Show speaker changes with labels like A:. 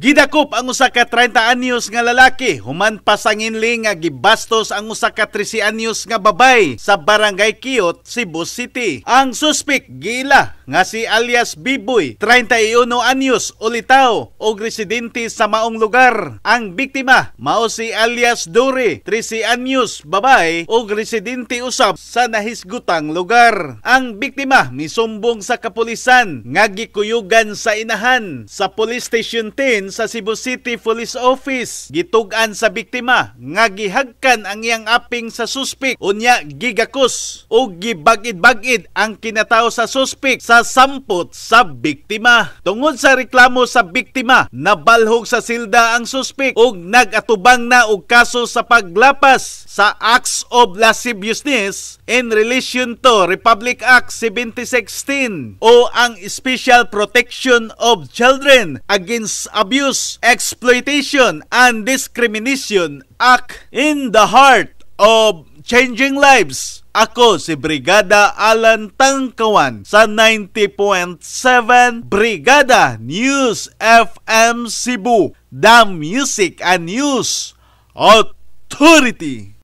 A: Gidakop ang usa ka 30 anyos nga lalaki human pasanginli nga gibastos ang usa ka 13 anyos nga babay sa Barangay Kiot, Cebu City. Ang suspek giila nga si alias Biboy, 31 anyos, ulitaw og residente sa maong lugar. Ang biktima mao si alias Dori, 13 anyos, babay og residente usab sa nahisgutang lugar. Ang biktima misumbong sa kapulisan nga gikuyugan sa inahan sa Police Station 10 sa Cebu City Police Office. Gitug-an sa biktima nga gihagkan ang iyang aping sa suspek, unya gigakos ug gibagid-bagid ang kinatawo sa suspek sa sampot sa biktima. Tungod sa reklamo sa biktima, nabalhog sa silda ang suspek ug nag-atubang na og kaso sa paglapas sa acts of lasciviousness in relation to Republic Act 7016 o ang Special Protection of Children Against Abuse, Exploitation and Discrimination Act. In the heart of changing lives, ako si Brigada Alan Tangkawan sa 90.7 Brigada News FM Cebu, the Music and News Authority.